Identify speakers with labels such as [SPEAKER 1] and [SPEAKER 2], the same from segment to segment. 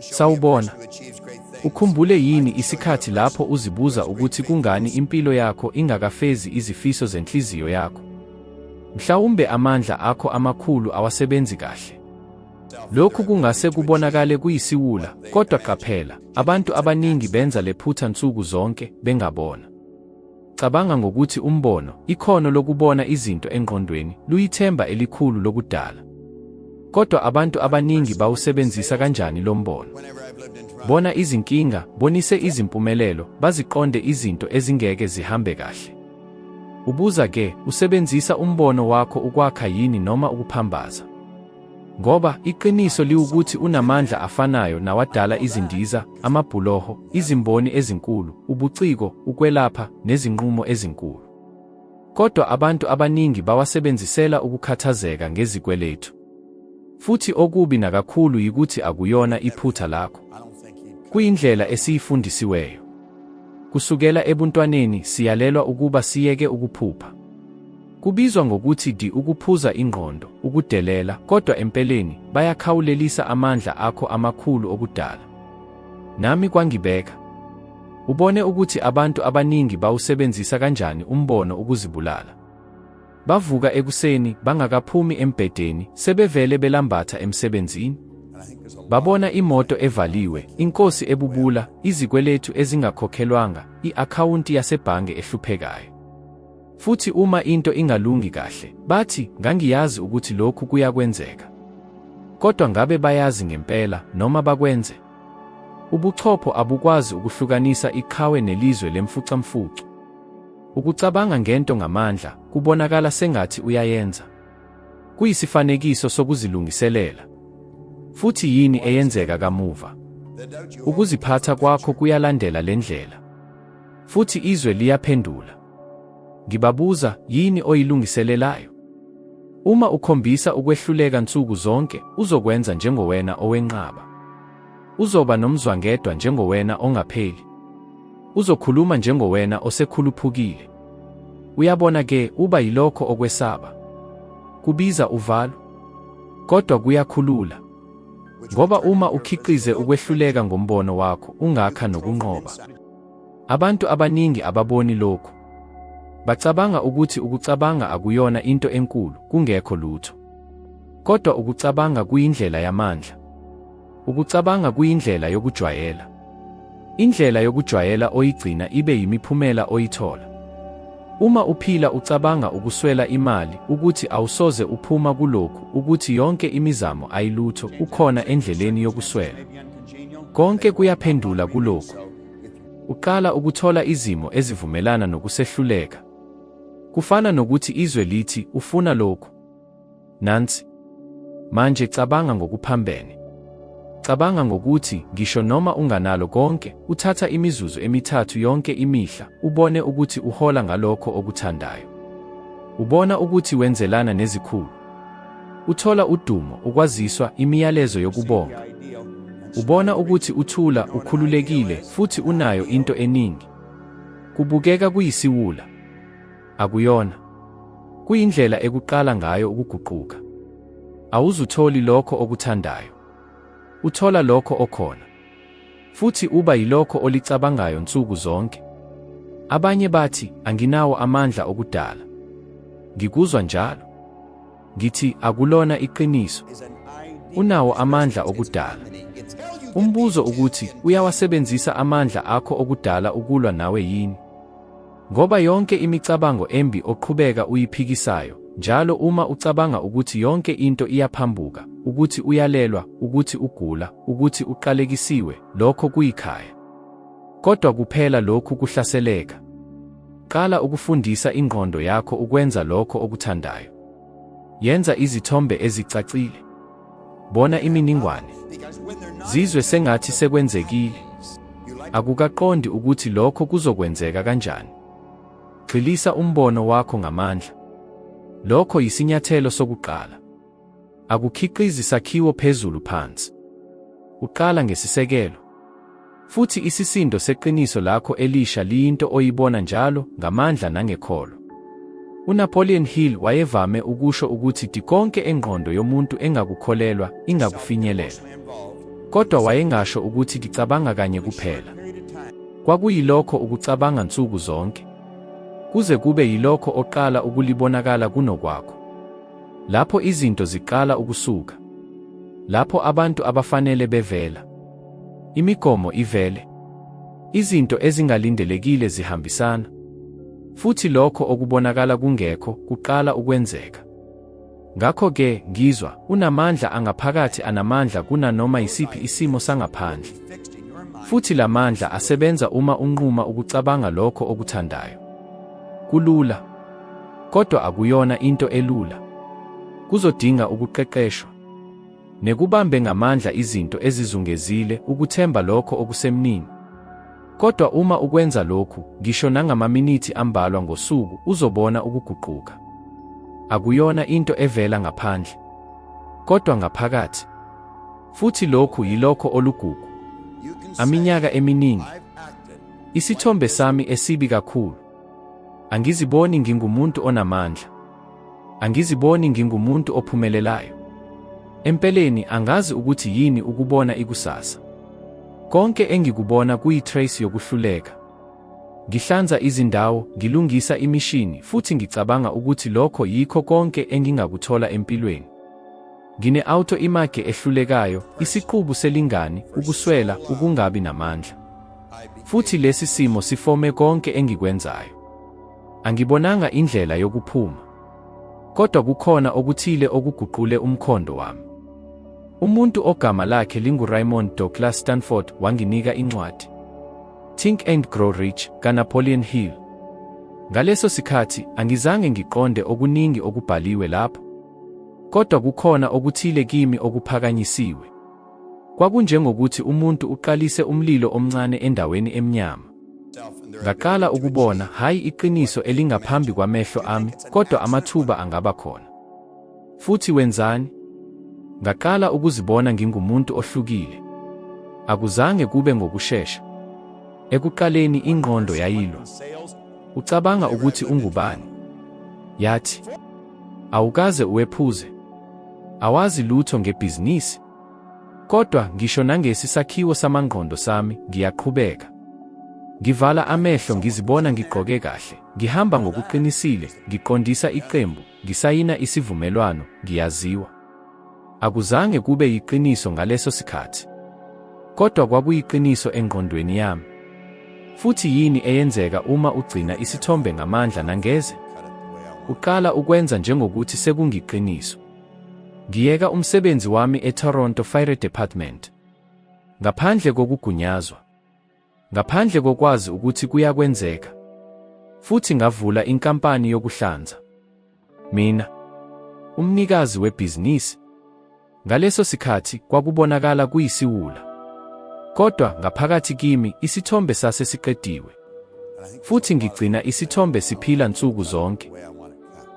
[SPEAKER 1] Sawubona. Ukhumbule yini isikhathi lapho uzibuza ukuthi kungani impilo yakho ingakafezi izifiso zenhliziyo yakho? Mhlawumbe amandla akho amakhulu awasebenzi kahle. Lokhu kungase kubonakale kuyisiwula, kodwa qaphela, abantu abaningi benza lephutha nsuku zonke bengabona. Cabanga ngokuthi umbono, ikhono lokubona izinto engqondweni, luyithemba elikhulu lokudala. Kodwa abantu abaningi bawusebenzisa kanjani lo mbono? Bona izinkinga, bonise izimpumelelo, baziqonde izinto ezingeke zihambe kahle. Ubuza ke, usebenzisa umbono wakho ukwakha yini noma ukuphambaza? Ngoba, iqiniso liwukuthi unamandla afanayo nawadala izindiza, amabhuloho, izimboni ezinkulu, ubuciko, ukwelapha, nezinqumo ezinkulu. Kodwa abantu abaningi bawasebenzisela ukukhathazeka ngezikweletu. Futhi okubi nakakhulu yikuthi akuyona iphutha lakho. Kuyindlela esiyifundisiweyo. Kusukela ebuntwaneni siyalelwa ukuba siyeke ukuphupha. Kubizwa ngokuthi di ukuphuza ingqondo, ukudelela, kodwa empeleni, bayakhawulelisa amandla akho amakhulu okudala. Nami kwangibeka. Ubone ukuthi abantu abaningi bawusebenzisa kanjani umbono ukuzibulala. Bavuka ekuseni bangakaphumi embhedeni, sebevele belambatha emsebenzini. Babona imoto evaliwe, inkosi ebubula, izikweletu ezingakhokhelwanga, i-akhawunti yasebhange ehluphekayo. Futhi uma into ingalungi kahle, bathi, ngangiyazi ukuthi lokhu kuyakwenzeka. Kodwa ngabe bayazi ngempela, noma bakwenze? Ubuchopho abukwazi ukuhlukanisa iqhawe nelizwe lemfucamfucu. Ukucabanga ngento ngamandla, kubonakala sengathi uyayenza. Kuyisifanekiso sokuzilungiselela. Futhi yini eyenzeka kamuva? Ukuziphatha kwakho kuyalandela le ndlela. Futhi izwe liyaphendula. Ngibabuza, yini oyilungiselelayo? Uma ukhombisa ukwehluleka nsuku zonke, uzokwenza njengowena owenqaba. Uzoba nomzwangedwa njengowena ongapheli. Uzokhuluma njengowena osekhuluphukile. Uyabona ke, uba yilokho okwesaba. Kubiza uvalo. Kodwa kuyakhulula. Ngoba uma ukhiqize ukwehluleka ngombono wakho, ungakha nokunqoba. Abantu abaningi ababoni lokhu. Bacabanga ukuthi ukucabanga akuyona into enkulu, kungekho lutho. Kodwa ukucabanga kuyindlela yamandla. Ukucabanga kuyindlela yokujwayela. Indlela yokujwayela oyigcina ibe yimiphumela oyithola. Uma uphila ucabanga ukuswela imali, ukuthi awusoze uphuma kulokhu, ukuthi yonke imizamo ayilutho, ukhona endleleni yokuswela. Konke kuyaphendula kulokhu. Uqala ukuthola izimo ezivumelana nokusehluleka. Kufana nokuthi izwe lithi, ufuna lokhu. Nansi. Manje cabanga ngokuphambene. Cabanga ngokuthi, ngisho noma unganalo konke, uthatha imizuzu emithathu yonke imihla, ubone ukuthi uhola ngalokho okuthandayo. Ubona ukuthi wenzelana nezikhulu. Uthola udumo, ukwaziswa, imiyalezo yokubonga. Ubona ukuthi uthula, ukhululekile, futhi unayo into eningi. Kubukeka kuyisiwula. Akuyona. Kuyindlela ekuqala ngayo ukuguquka. Awuzutholi lokho okuthandayo. Uthola lokho okhona. Futhi uba yilokho olicabangayo nsuku zonke. Abanye bathi, anginawo amandla okudala. Ngikuzwa njalo. Ngithi akulona iqiniso. Unawo amandla okudala. Umbuzo ukuthi uyawasebenzisa amandla akho okudala ukulwa nawe yini? Ngoba yonke imicabango embi oqhubeka uyiphikisayo, njalo uma ucabanga ukuthi yonke into iyaphambuka, ukuthi uyalelwa, ukuthi ugula, ukuthi uqalekisiwe, lokho kuyikhaya. Kodwa kuphela lokhu kuhlaseleka. Qala ukufundisa ingqondo yakho ukwenza lokho okuthandayo. Yenza izithombe ezicacile. Bona iminingwane. Zizwe sengathi sekwenzekile. Akukaqondi ukuthi lokho kuzokwenzeka kanjani. Gxilisa umbono wakho ngamandla. Lokho yisinyathelo sokuqala. Akukhiqizi sakhiwo phezulu phansi. Uqala ngesisekelo. Futhi isisindo seqiniso lakho elisha liyinto oyibona njalo, ngamandla nangekholo. UNapoleon Hill wayevame ukusho ukuthi konke engqondo yomuntu engakukholelwa, ingakufinyelela. Kodwa wayengasho ukuthi ngicabanga kanye kuphela. Kwakuyilokho ukucabanga nsuku zonke. Kuze kube yilokho oqala ukulibonakala kunokwakho. Lapho izinto ziqala ukusuka. Lapho abantu abafanele bevela. Imigomo ivele. Izinto ezingalindelekile zihambisana. Futhi lokho okubonakala kungekho kuqala ukwenzeka. Ngakho-ke, ngizwa, unamandla angaphakathi anamandla kunanoma yisiphi isimo sangaphandle. Futhi la mandla asebenza uma unquma ukucabanga lokho okuthandayo. Kulula. Kodwa akuyona into elula. Kuzodinga ukuqeqeshwa. Nekubambe ngamandla izinto ezizungezile ukuthemba lokho okusemnini. Kodwa uma ukwenza lokhu, ngisho nangamaminithi ambalwa ngosuku, uzobona ukuguquka. Akuyona into evela ngaphandle, kodwa ngaphakathi. Futhi lokhu yilokho olugugu. Aminyaka eminingi. Isithombe sami esibi kakhulu. Angiziboni ngingumuntu onamandla. Angiziboni ngingumuntu ophumelelayo. Empeleni angazi ukuthi yini ukubona ikusasa. Konke engikubona kuyi-trace yokuhluleka. Ngihlanza izindawo, ngilungisa imishini futhi ngicabanga ukuthi lokho yikho konke engingakuthola empilweni. Ngine-auto-image ehlulekayo, isiqubu selingani, ukuswela, ukungabi namandla. Futhi lesi simo sifome konke engikwenzayo. Angibonanga indlela yokuphuma. Kodwa kukhona okuthile okuguqule umkhondo wami. Umuntu ogama lakhe linguRaymond Douglas Stanford wanginika incwadi. Think and Grow Rich kaNapoleon Hill. Ngaleso sikhathi angizange ngiqonde okuningi okubhaliwe lapho. Kodwa kukhona okuthile kimi okuphakanyisiwe. Kwakunjengokuthi umuntu uqalise umlilo omncane endaweni emnyama. Ngaqala ukubona, hhayi iqiniso elingaphambi kwamehlo ami, kodwa amathuba angaba khona. Futhi wenzani? Ngaqala ukuzibona ngingumuntu ohlukile. Akuzange kube ngokushesha. Ekuqaleni ingqondo yayilwa. Ucabanga ukuthi ungubani? Yathi, Awukaze uwephuze. Awazi lutho ngebhizinisi. Kodwa ngisho nangesi sakhiwo samangqondo sami, ngiyaqhubeka. Ngivala amehlo ngizibona ngigqoke kahle, ngihamba ngokuqinisile, ngiqondisa iqembu, ngisayina isivumelwano, ngiyaziwa. Akuzange kube yiqiniso ngaleso sikhathi. Kodwa kwakuyiqiniso engqondweni yami. Futhi yini eyenzeka uma ugcina isithombe ngamandla nangeze? Uqala ukwenza njengokuthi sekungiqiniso. Ngiyeka umsebenzi wami eToronto Fire Department. Ngaphandle kokugunyazwa. Ngaphandle kokwazi ukuthi kuyakwenzeka. Futhi ngavula inkampani yokuhlanza. Mina, umnikazi webhizinisi. Ngaleso sikhathi kwakubonakala kuyisiwula. Kodwa ngaphakathi kimi isithombe sase siqediwe. Futhi ngigcina isithombe siphila nsuku zonke.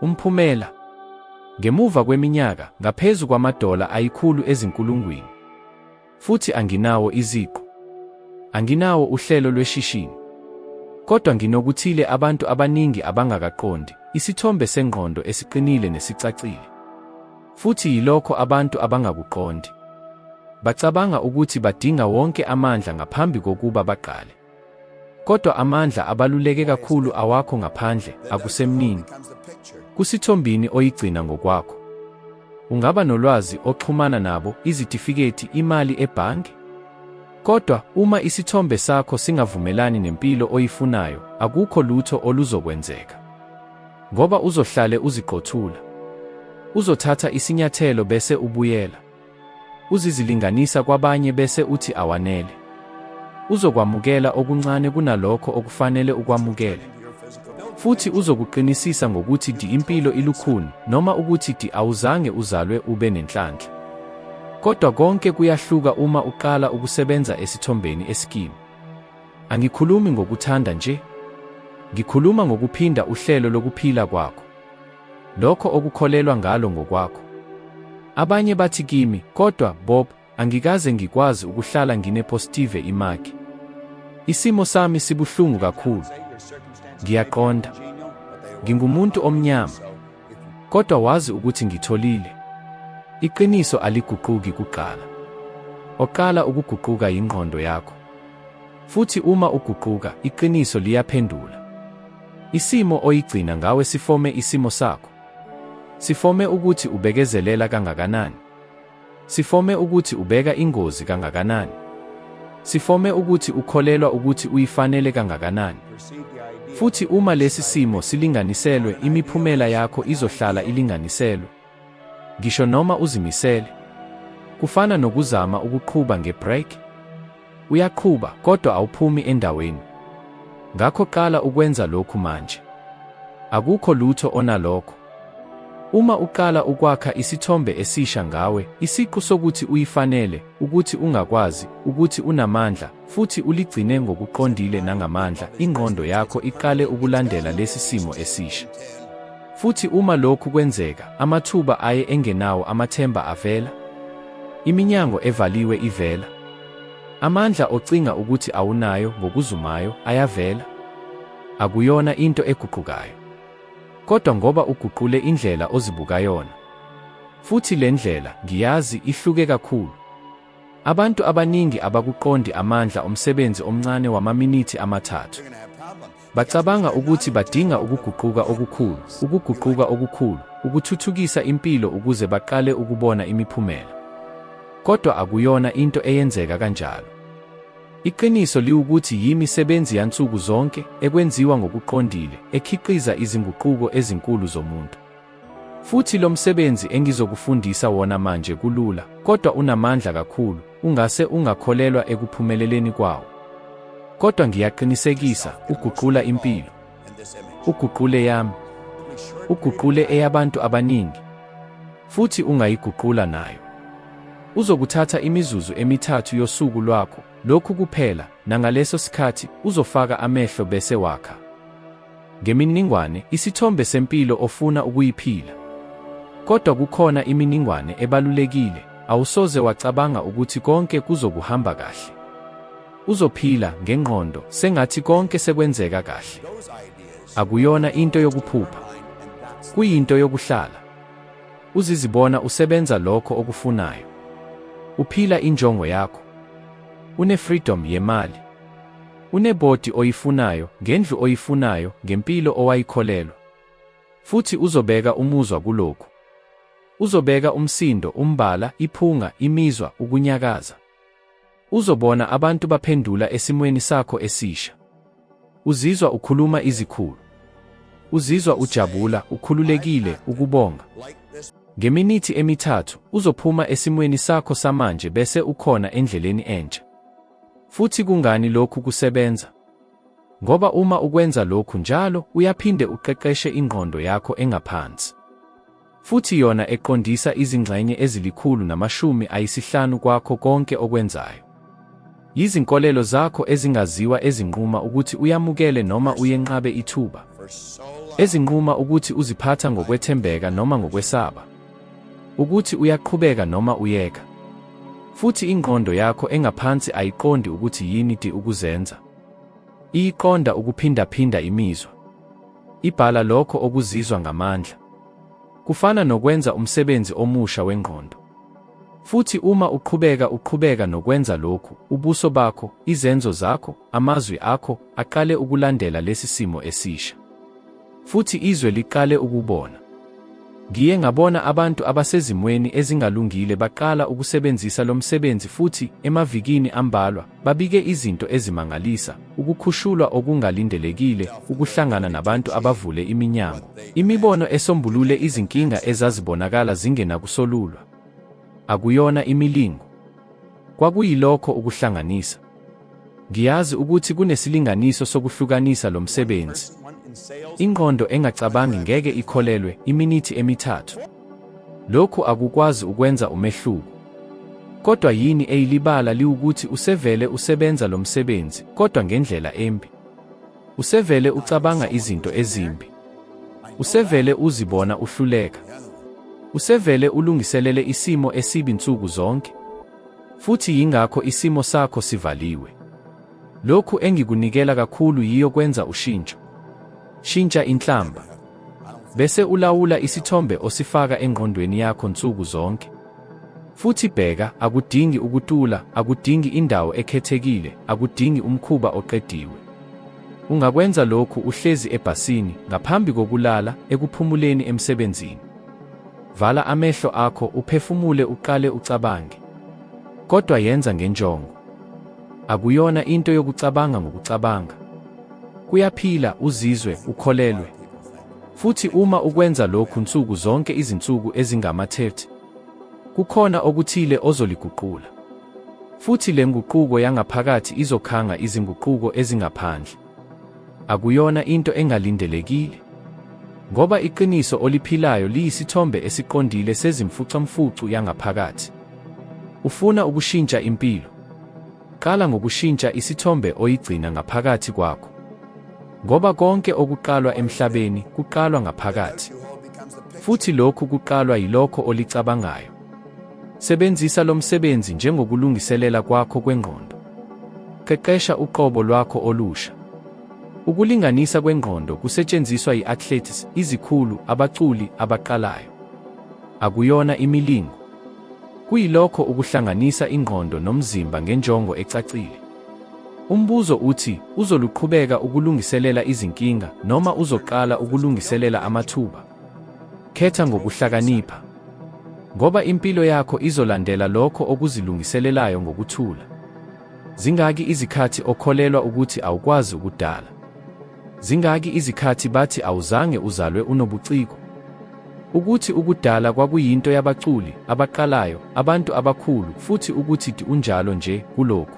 [SPEAKER 1] Umphumela Ngemuva kweminyaka, ngaphezu kwamadola ayikhulu ezinkulungwini. Futhi anginawo iziqu. Anginawo uhlelo lweshishini. Kodwa nginokuthile abantu abaningi abangakaqondi, isithombe sengqondo esiqinile nesicacile. Futhi yilokho abantu abangakuqondi. Bacabanga ukuthi badinga wonke amandla ngaphambi kokuba baqale. Kodwa amandla abaluleke kakhulu awakho ngaphandle, akusemnini. Kusithombini oyigcina ngokwakho. Ungaba nolwazi oxhumana nabo, izitifiketi, imali ebhange. Kodwa uma isithombe sakho singavumelani nempilo oyifunayo, akukho lutho oluzokwenzeka. Ngoba uzohlale uziqothula. Uzothatha isinyathelo bese ubuyela. Uzizilinganisa kwabanye bese uthi awanele. Uzokwamukela okuncane kunalokho okufanele ukwamukele. Futhi uzokuqinisisa ngokuthi di impilo ilukhuni noma ukuthi di awuzange uzalwe ube nenhlanhla. Kodwa konke kuyahluka uma uqala ukusebenza esithombeni esikimi. Angikhulumi ngokuthanda nje. Ngikhuluma ngokuphinda uhlelo lokuphila kwakho. Lokho okukholelwa ngalo ngokwakho. Abanye bathi kimi, kodwa, Bob, angikaze ngikwazi ukuhlala ngine-positive image. Isimo sami sibuhlungu kakhulu. Ngiyaqonda. Ngingumuntu omnyama. Kodwa wazi ukuthi ngitholile. Iqiniso aliguquki kuqala. Oqala ukuguquka yingqondo yakho. Futhi uma uguquka, iqiniso liyaphendula. Isimo oyigcina ngawe sifome isimo sakho. Sifome ukuthi ubekezelela kangakanani. Sifome ukuthi ubeka ingozi kangakanani. Sifome ukuthi ukholelwa ukuthi uyifanele kangakanani. Futhi uma lesi simo silinganiselwe, imiphumela yakho izohlala ilinganiselwe. Ngisho noma uzimisele. Kufana nokuzama ukuqhuba nge-brake. Uyaqhuba, kodwa awuphumi endaweni. Ngakho qala ukwenza lokhu manje. Akukho lutho onalokho. Uma uqala ukwakha isithombe esisha ngawe, isiqu sokuthi uyifanele, ukuthi ungakwazi, ukuthi unamandla, futhi uligcine ngokuqondile nangamandla, ingqondo yakho iqale ukulandela lesi simo esisha. Futhi uma lokhu kwenzeka, amathuba aye engenawo amathemba avela. Iminyango evaliwe ivela. Amandla ocinga ukuthi awunayo ngokuzumayo ayavela. Akuyona into eguqukayo. Kodwa ngoba uguqule indlela ozibukayona. Futhi le ndlela, ngiyazi, ihluke kakhulu. Abantu abaningi abakuqondi amandla omsebenzi omncane wamaminithi amathathu. Bacabanga ukuthi badinga ukuguquka okukhulu, ukuguquka okukhulu, ukuthuthukisa impilo ukuze baqale ukubona imiphumela. Kodwa akuyona into eyenzeka kanjalo. Iqiniso liwukuthi yimisebenzi yansuku zonke, ekwenziwa ngokuqondile, ekhiqiza izinguquko ezinkulu zomuntu. Futhi lo msebenzi engizokufundisa wona manje kulula, kodwa unamandla kakhulu, ungase ungakholelwa ekuphumeleleni kwawo. Kodwa ngiyaqinisekisa, uguqula impilo. Uguqule yami. Uguqule eyabantu abaningi. Futhi ungayiguqula nayo. Uzokuthatha imizuzu emithathu yosuku lwakho, lokhu kuphela, nangaleso sikhathi, uzofaka amehlo bese wakha. Ngemininingwane, isithombe sempilo ofuna ukuyiphila. Kodwa kukhona iminingwane ebalulekile, awusoze wacabanga ukuthi konke kuzokuhamba kahle. Uzophila, ngengqondo, sengathi konke sekwenzeka kahle. Akuyona into yokuphupha. Kuyinto yokuhlala. Uzizibona usebenza lokho okufunayo. Uphila injongo yakho. Une-freedom yemali. Unebhodi oyifunayo, ngendlu oyifunayo, ngempilo owayikholelwa. Futhi uzobeka umuzwa kulokhu. Uzobeka umsindo, umbala, iphunga, imizwa, ukunyakaza. Uzobona abantu baphendula esimweni sakho esisha. Uzizwa ukhuluma izikhulu. Uzizwa ujabula, ukhululekile, ukubonga. Ngeminithi emithathu, uzophuma esimweni sakho samanje bese ukhona endleleni entsha. Futhi kungani lokhu kusebenza? Ngoba uma ukwenza lokhu njalo, uyaphinde uqeqeshe ingqondo yakho engaphansi. Futhi yona eqondisa izingxenye ezilikhulu namashumi ayisihlanu kwakho konke okwenzayo. Yizinkolelo zakho ezingaziwa ezinquma ukuthi uyamukele noma uyenqabe ithuba. Ezinquma ukuthi uziphatha ngokwethembeka noma ngokwesaba. Ukuthi uyaqhubeka noma uyeka. Futhi ingqondo yakho engaphansi ayiqondi ukuthi yini di ukuzenza. Iyiqonda ukuphindaphinda imizwa. Ibhala lokho okuzizwa ngamandla. Kufana nokwenza umsebenzi omusha wengqondo. Futhi uma uqhubeka uqhubeka nokwenza lokhu, ubuso bakho, izenzo zakho, amazwi akho, aqale ukulandela lesi simo esisha. Futhi izwe liqale ukubona. Ngiye ngabona abantu abasezimweni ezingalungile baqala ukusebenzisa lo msebenzi futhi, emavikini ambalwa, babike izinto ezimangalisa, ukukhushulwa okungalindelekile, ukuhlangana nabantu abavule iminyango, imibono esombulule izinkinga ezazibonakala zingenakusolulwa. Akuyona imilingo. Kwakuyilokho ukuhlanganisa. Ngiyazi ukuthi kunesilinganiso sokuhlukanisa lo msebenzi. Ingqondo engacabangi ngeke ikholelwe iminithi emithathu. Lokhu akukwazi ukwenza umehluko. Kodwa yini eyilibala liwukuthi usevele usebenza lo msebenzi, kodwa ngendlela embi. Usevele ucabanga izinto ezimbi. Usevele uzibona uhluleka. Usevele ulungiselele isimo esibi nsuku zonke. Futhi yingakho isimo sakho sivaliwe. Lokhu engikunikela kakhulu yiyo kwenza ushintsho. Shintsha inhlamba. Bese ulawula isithombe osifaka engqondweni yakho nsuku zonke. Futhi bheka, akudingi ukutula, akudingi indawo ekhethekile, akudingi umkhuba oqediwe. Ungakwenza lokhu uhlezi ebhasini, ngaphambi kokulala, ekuphumuleni emsebenzini. Vala amehlo akho, uphefumule uqale ucabange. Kodwa yenza ngenjongo. Akuyona into yokucabanga ngokucabanga. Kuyaphila, uzizwe, ukholelwe. Futhi uma ukwenza lokhu nsuku zonke izinsuku ezingama-30, kukhona okuthile ozoliguqula. Futhi le nguquko yangaphakathi izokhanga izinguquko ezingaphandle. Akuyona into engalindelekile. Ngoba iqiniso oliphilayo liyisithombe esiqondile sezimfucamfucu yangaphakathi. Ufuna ukushintsha impilo? Qala ngokushintsha isithombe oyigcina ngaphakathi kwakho. Ngoba konke okuqalwa emhlabeni kuqalwa ngaphakathi. Futhi lokhu kuqalwa yilokho olicabangayo. Sebenzisa lo msebenzi njengokulungiselela kwakho kwengqondo. Qeqesha uqobo lwakho olusha. Ukulinganisa kwengqondo kusetshenziswa yi-athletes, izikhulu, abaculi, abaqalayo. Akuyona imilingo. Kuyilokho ukuhlanganisa ingqondo nomzimba ngenjongo ecacile. Umbuzo uthi, uzoluqhubeka ukulungiselela izinkinga noma uzoqala ukulungiselela amathuba? Khetha ngokuhlakanipha. Ngoba impilo yakho izolandela lokho okuzilungiselelayo ngokuthula. Zingaki izikhathi okholelwa ukuthi awukwazi ukudala? Zingaki izikhathi bathi awuzange uzalwe unobuciko? Ukuthi ukudala kwakuyinto yabaculi, abaqalayo, abantu abakhulu, futhi ukuthi unjalo nje kulokhu.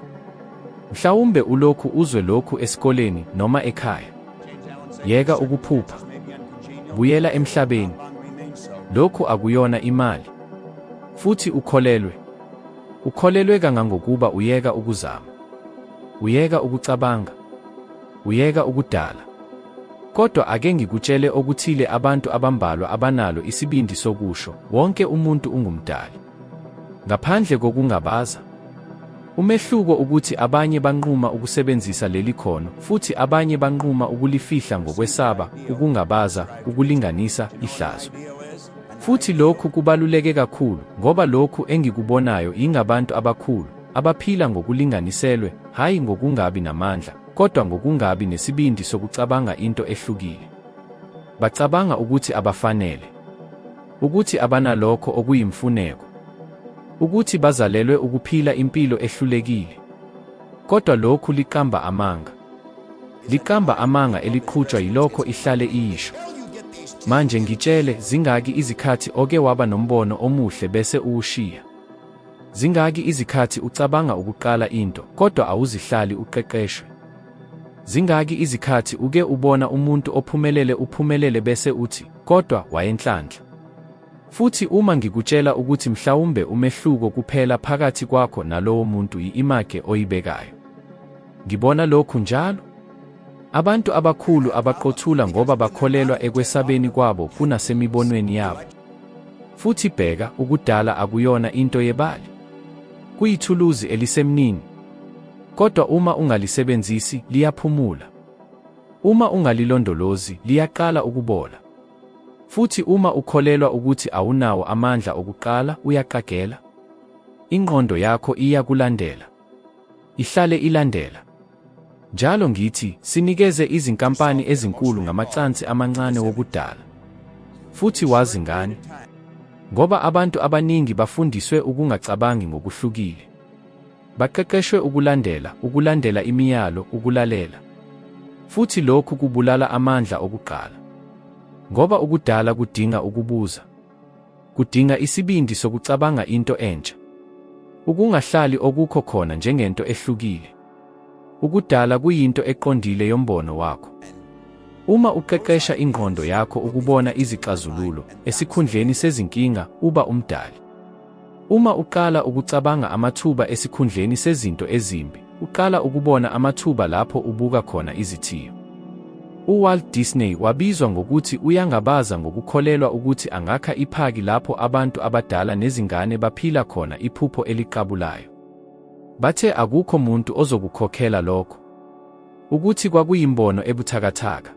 [SPEAKER 1] Mhlawumbe ulokhu uzwe lokhu esikoleni noma ekhaya. Yeka ukuphupha. Buyela emhlabeni. Lokhu akuyona imali. Futhi ukholelwe. Ukholelwe kangangokuba uyeka ukuzama. Uyeka ukucabanga. Uyeka ukudala. Kodwa ake ngikutshele okuthile abantu abambalwa abanalo isibindi sokusho, wonke umuntu ungumdali. Ngaphandle kokungabaza. Umehluko ukuthi abanye banquma ukusebenzisa leli khono futhi abanye banquma ukulifihla ngokwesaba, ukungabaza, ukulinganisa, ihlazo. Futhi lokhu kubaluleke kakhulu ngoba lokhu engikubonayo yingabantu abakhulu, abaphila ngokulinganiselwe, hhayi ngokungabi namandla, kodwa ngokungabi nesibindi sokucabanga into ehlukile. Bacabanga ukuthi abafanele. Ukuthi abanalokho okuyimfuneko. Ukuthi bazalelwe ukuphila impilo ehlulekile. Kodwa lokhu liqamba amanga. Liqamba amanga eliqhutshwa yilokho ihlale iyisho. Manje ngitshele, zingaki izikhathi oke waba nombono omuhle bese uwushiya? Zingaki izikhathi ucabanga ukuqala into, kodwa awuzihlali uqeqeshwe? Zingaki izikhathi uke ubona umuntu ophumelele uphumelele bese uthi, kodwa wayenhlanhla? Futhi uma ngikutshela ukuthi mhlawumbe umehluko kuphela phakathi kwakho nalowo muntu yi-image oyibekayo. Ngibona lokhu njalo. Abantu abakhulu abaqothula ngoba bakholelwa ekwesabeni kwabo kunasemibonweni yabo. Futhi bheka, ukudala akuyona into yebali. Kuyithuluzi elisemnini. Kodwa uma ungalisebenzisi, liyaphumula. Uma ungalilondolozi, liyaqala ukubola. Futhi uma ukholelwa ukuthi awunawo amandla okuqala, uyaqagela. Ingqondo yakho iyakulandela. Ihlale ilandela. Njalo ngithi, sinikeze izinkampani ezinkulu ngamacansi amancane wokudala. Futhi wazi ngani? Ngoba abantu abaningi bafundiswe ukungacabangi ngokuhlukile. Baqeqeshwe ukulandela, ukulandela imiyalo, ukulalela. Futhi lokhu kubulala amandla okuqala. Ngoba ukudala kudinga ukubuza. Kudinga isibindi sokucabanga into entsha. Ukungahlali okukho khona njengento ehlukile. Ukudala kuyinto eqondile yombono wakho. Uma uqeqesha ingqondo yakho ukubona izixazululo esikhundleni sezinkinga, uba umdali. Uma uqala ukucabanga amathuba esikhundleni sezinto ezimbi, uqala ukubona amathuba lapho ubuka khona izithiyo. UWalt Disney wabizwa ngokuthi uyangabaza ngokukholelwa ukuthi angakha iphaki lapho abantu abadala nezingane baphila khona iphupho eliqabulayo. Bathe akukho muntu ozokukhokhela lokho. Ukuthi kwakuyimbono ebuthakathaka.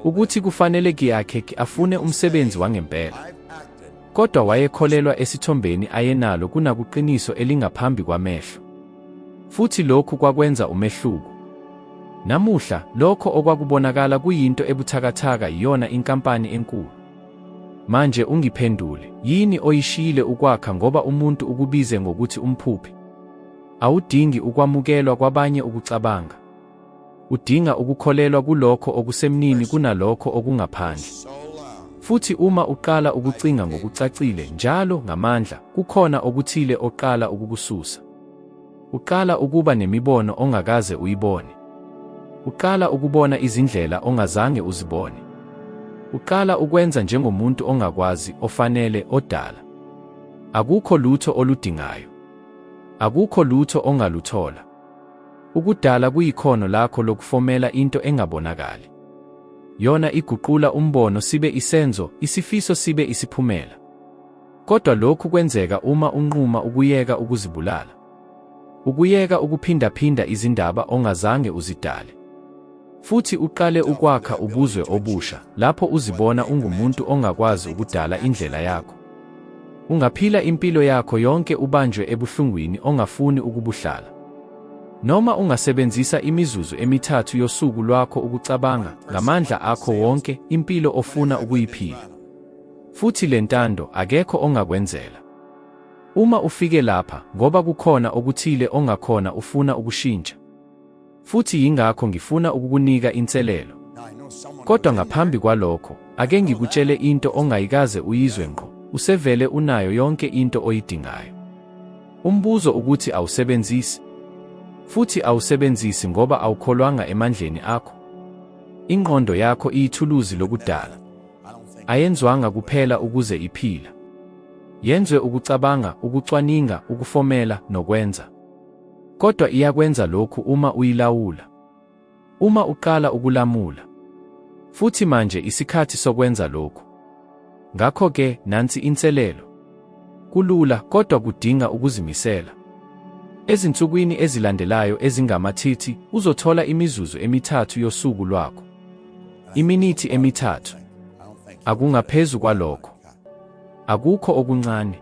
[SPEAKER 1] Ukuthi kufanele Kiakhe afune umsebenzi wangempela. Kodwa wayekholelwa esithombeni ayenalo kunakuqiniso elingaphambi kwamehlo. Futhi lokhu kwakwenza umehluko. Namuhla, lokho okwakubonakala kuyinto ebuthakathaka iyona inkampani enkulu. Manje ungiphendule, yini oyishiyile ukwakha ngoba umuntu ukubize ngokuthi umphuphi? Awudingi ukwamukelwa kwabanye ukucabanga. Udinga ukukholelwa kulokho okusemnini kunalokho okungaphandle. Futhi uma uqala ukucinga ngokucacile, njalo, ngamandla, kukhona okuthile oqala ukukususa. Uqala ukuba nemibono ongakaze uyibone. Uqala ukubona izindlela ongazange uzibone. Uqala ukwenza njengomuntu ongakwazi, ofanele, odala. Akukho lutho oludingayo. Akukho lutho ongaluthola. Ukudala kuyikhono lakho lokufomela into engabonakali. Yona iguqula umbono sibe isenzo, isifiso sibe isiphumela. Kodwa lokhu kwenzeka uma unquma ukuyeka ukuzibulala. Ukuyeka ukuphindaphinda izindaba ongazange uzidale. Futhi uqale ukwakha ubuzwe obusha, lapho uzibona ungumuntu ongakwazi ukudala indlela yakho. Ungaphila impilo yakho yonke ubanjwe ebuhlungwini ongafuni ukubuhlala. Noma ungasebenzisa imizuzu emithathu yosuku lwakho ukucabanga, ngamandla akho wonke, impilo ofuna ukuyiphila. Futhi le ntando akekho ongakwenzela. Uma ufike lapha, ngoba kukhona okuthile ongakhona ufuna ukushintsha. Futhi yingakho ngifuna ukukunika inselelo. Kodwa ngaphambi kwalokho, ake ngikutshele into ongayikaze uyizwe ngqo, usevele unayo yonke into oyidingayo. Umbuzo ukuthi awusebenzisi. Futhi awusebenzisi ngoba awukholwanga emandleni akho. Ingqondo yakho iyithuluzi lokudala. Ayenzwanga kuphela ukuze iphila. Yenzwe ukucabanga, ukucwaninga, ukufomela, nokwenza. Kodwa iyakwenza lokhu uma uyilawula. Uma uqala ukulamula. Futhi manje isikhathi sokwenza lokhu. Ngakho-ke, nansi inselelo. Kulula, kodwa kudinga ukuzimisela. Ezinsukwini ezilandelayo ezingama-30, uzothola imizuzu emithathu yosuku lwakho. Iminithi emithathu. Akungaphezu kwalokho. Akukho okuncane.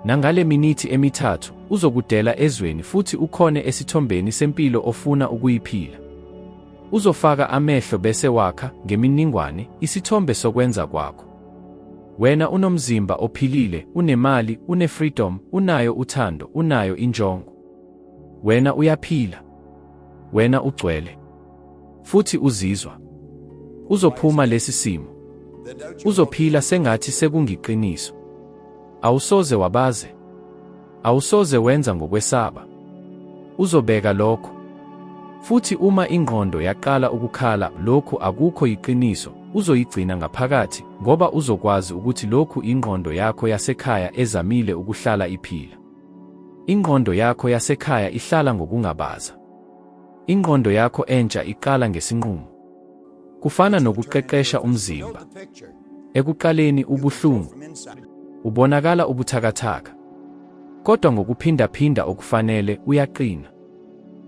[SPEAKER 1] Nangale minithi emithathu, uzokudela ezweni futhi ukhone esithombeni sempilo ofuna ukuyiphila. Uzofaka amehlo bese wakha, ngemininingwane, isithombe sokwenza kwakho. Wena unomzimba ophilile, unemali, une-freedom, unayo uthando, unayo injongo. Wena uyaphila. Wena ugcwele. Futhi uzizwa. Uzophuma lesi simo. Uzophila sengathi sekungiqiniso. Awusoze wabaze. Awusoze wenza ngokwesaba. Uzobeka lokho. Futhi uma ingqondo yaqala ukukhala, lokhu akukho yiqiniso, uzoyigcina ngaphakathi, ngoba uzokwazi ukuthi lokhu ingqondo yakho yasekhaya ezamile ukuhlala iphila. Ingqondo yakho yasekhaya ihlala ngokungabaza. Ingqondo yakho entsha iqala ngesinqumo. Kufana nokuqeqesha umzimba. Ekuqaleni ubuhlungu. Ubonakala ubuthakathaka. Kodwa ngokuphindaphinda okufanele uyaqina.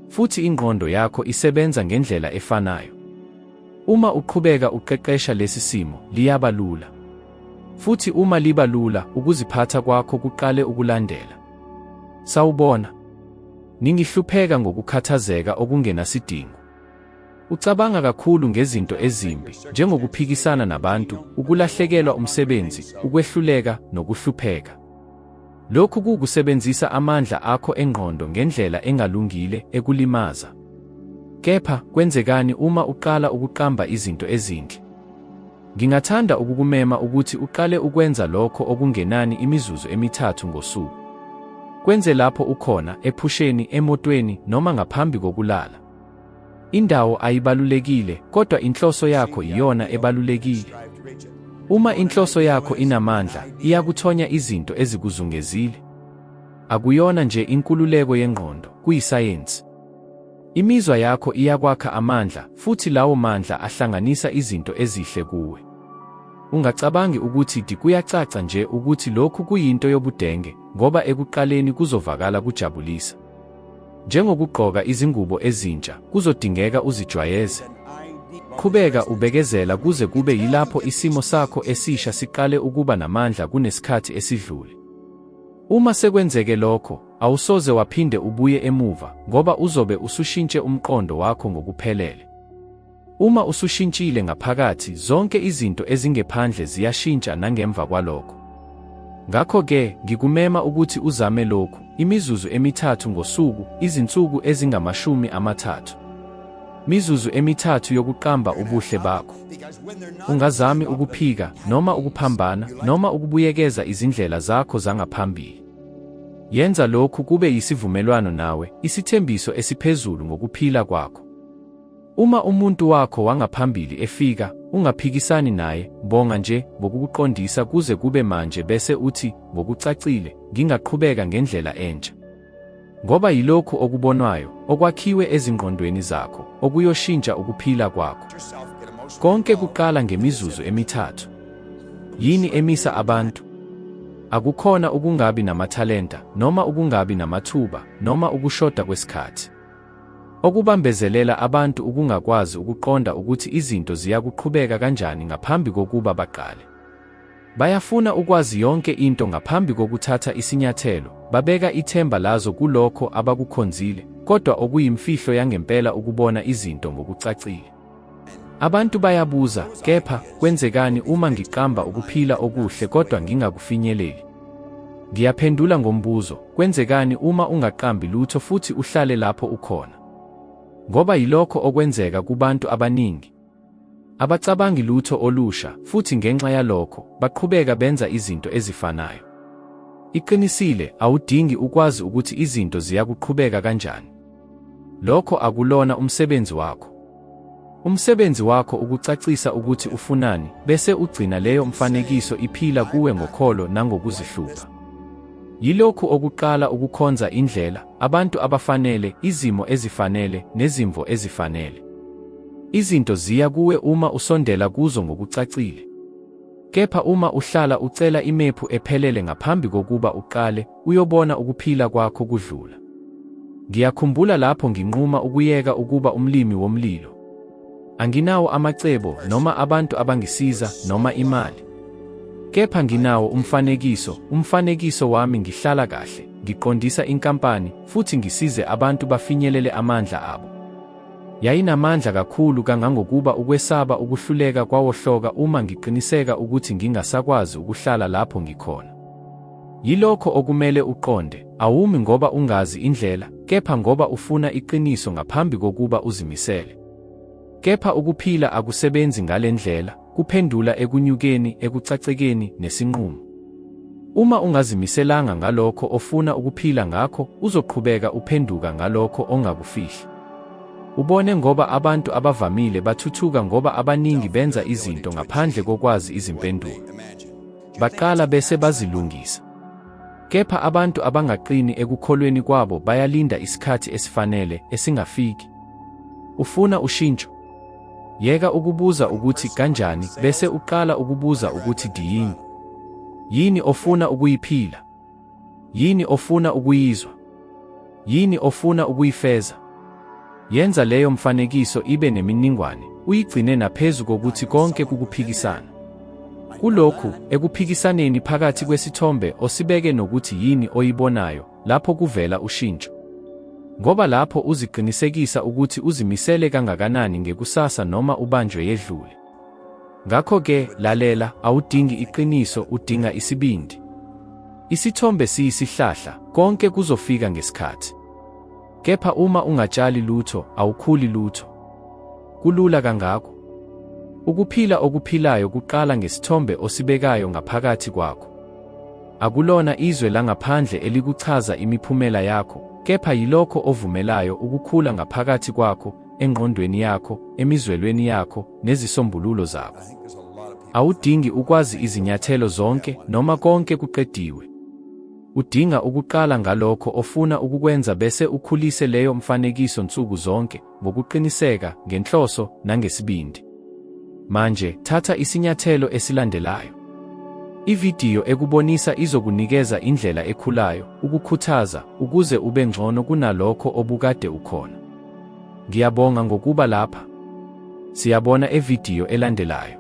[SPEAKER 1] Futhi ingqondo yakho isebenza ngendlela efanayo. Uma uqhubeka uqeqesha lesi simo, liyaba lula. Futhi uma liba lula, ukuziphatha kwakho kuqale ukulandela. Sawubona. Ningihlupheka ngokukhathazeka okungenasidingo. Ucabanga kakhulu ngezinto ezimbi, njengokuphikisana nabantu, ukulahlekelwa umsebenzi, ukwehluleka, nokuhlupheka. Lokhu kuwukusebenzisa amandla akho engqondo ngendlela engalungile, ekulimaza. Kepha, kwenzekani uma uqala ukuqamba izinto ezinhle? Ngingathanda ukukumema ukuthi uqale ukwenza lokho okungenani imizuzu emithathu ngosuku. Kwenze lapho ukhona, ephusheni, emotweni, noma ngaphambi kokulala. Indawo ayibalulekile, kodwa inhloso yakho iyona ebalulekile. Uma inhloso yakho inamandla, iyakuthonya izinto ezikuzungezile. Akuyona nje inkululeko yengqondo, kuyisayensi. Imizwa yakho iyakwakha amandla, futhi lawo mandla ahlanganisa izinto ezihle kuwe. Ungacabangi ukuthi di kuyacaca nje ukuthi lokhu kuyinto yobudenge, ngoba ekuqaleni kuzovakala kujabulisa. Njengokugqoka izingubo ezintsha, kuzodingeka uzijwayeze. Qhubeka ubekezela kuze kube yilapho isimo sakho esisha siqale ukuba namandla kunesikhathi esidlule. Uma sekwenzeke lokho, awusoze waphinde ubuye emuva, ngoba uzobe usushintshe umqondo wakho ngokuphelele. Uma usushintshile ngaphakathi, zonke izinto ezingephandle ziyashintsha nangemva kwalokho. Ngakho-ke, ngikumema ukuthi uzame lokhu, imizuzu emithathu ngosuku, izinsuku ezingama-30. Mizuzu emithathu yokuqamba ubuhle bakho. Ungazami ukuphika, noma ukuphambana, noma ukubuyekeza izindlela zakho zangaphambili. Yenza lokhu kube yisivumelwano nawe, isithembiso esiphezulu ngokuphila kwakho. Uma umuntu wakho wangaphambili efika, ungaphikisani naye, bonga nje ngokukuqondisa kuze kube manje bese uthi, ngokucacile, ngingaqhubeka ngendlela entsha. Ngoba yilokhu okubonwayo, okwakhiwe ezingqondweni zakho, okuyoshintsha ukuphila kwakho. Konke kuqala ngemizuzu emithathu. Yini emisa abantu? Akukhona ukungabi namathalenta, noma ukungabi namathuba, noma ukushoda kwesikhathi. Okubambezelela abantu ukungakwazi ukuqonda ukuthi izinto ziyakuqhubeka kanjani ngaphambi kokuba baqale. Bayafuna ukwazi yonke into ngaphambi kokuthatha isinyathelo, babeka ithemba lazo kulokho abakukhonzile, kodwa okuyimfihlo yangempela ukubona izinto ngokucacile. Abantu bayabuza, kepha, kwenzekani uma ngiqamba ukuphila okuhle kodwa ngingakufinyeleli? Ngiyaphendula ngombuzo, kwenzekani uma ungaqambi lutho futhi uhlale lapho ukhona? Ngoba yilokho okwenzeka kubantu abaningi. Abacabangi lutho olusha, futhi ngenxa yalokho, baqhubeka benza izinto ezifanayo. Iqinisile, awudingi ukwazi ukuthi izinto ziyakuqhubeka kanjani. Lokho akulona umsebenzi wakho. Umsebenzi wakho ukucacisa ukuthi ufunani, bese ugcina leyo mfanekiso iphila kuwe ngokholo nangokuzihlupha. Yilokhu okuqala ukukhonza indlela, abantu abafanele, izimo ezifanele, nezimvo ezifanele. Izinto ziya kuwe uma usondela kuzo ngokucacile. Kepha uma uhlala ucela imephu ephelele ngaphambi kokuba uqale, uyobona ukuphila kwakho kudlula. Ngiyakhumbula lapho nginquma ukuyeka ukuba umlimi womlilo. Anginawo amacebo noma abantu abangisiza noma imali. Kepha nginawo umfanekiso, umfanekiso wami ngihlala kahle, ngiqondisa inkampani, futhi ngisize abantu bafinyelele amandla abo. Yayinamandla kakhulu kangangokuba ukwesaba ukuhluleka kwawohloka uma ngiqiniseka ukuthi ngingasakwazi ukuhlala lapho ngikhona. Yilokho okumele uqonde, awumi ngoba ungazi indlela, kepha ngoba ufuna iqiniso ngaphambi kokuba uzimisele. Kepha ukuphila akusebenzi ngale ndlela, kuphendula ekunyukeni, ekucacekeni, nesinqumo. Uma ungazimiselanga ngalokho ofuna ukuphila ngakho, uzoqhubeka uphenduka ngalokho ongakufihli. Ubone ngoba abantu abavamile bathuthuka ngoba abaningi benza izinto ngaphandle kokwazi izimpendulo. Baqala bese bazilungisa. Kepha abantu abangaqini ekukholweni kwabo bayalinda isikhathi esifanele, esingafiki. Ufuna ushintsho? Yeka ukubuza ukuthi kanjani bese uqala ukubuza ukuthi diyini. Yini ofuna ukuyiphila? Yini ofuna ukuyizwa? Yini ofuna ukuyifeza? Yenza leyo mfanekiso ibe neminingwane, uyigcine naphezu kokuthi konke kukuphikisana. Kulokhu, ekuphikisaneni phakathi kwesithombe osibeke nokuthi yini oyibonayo, lapho kuvela ushintsho. Ngoba lapho uziqinisekisa ukuthi uzimisele kangakanani ngekusasa noma ubanjwe yedlule. Ngakho-ke, lalela, awudingi iqiniso, udinga isibindi. Isithombe siyisihlahla, konke kuzofika ngesikhathi. Kepha uma ungatshali lutho, awukhuli lutho. Kulula kangako. Ukuphila okuphilayo kuqala ngesithombe osibekayo ngaphakathi kwakho. Akulona izwe langaphandle elikuchaza imiphumela yakho, kepha yilokho ovumelayo ukukhula ngaphakathi kwakho, engqondweni yakho, emizwelweni yakho, nezisombululo zakho. Awudingi ukwazi izinyathelo zonke noma konke kuqediwe. Udinga ukuqala ngalokho ofuna ukukwenza bese ukhulise leyo mfanekiso nsuku zonke, ngokuqiniseka, ngenhloso, nangesibindi. Manje, thatha isinyathelo esilandelayo. Ividiyo ekubonisa izokunikeza indlela ekhulayo, ukukhuthaza, ukuze ube ngcono kunalokho obukade ukhona. Ngiyabonga ngokuba lapha. Siyabona evidiyo elandelayo.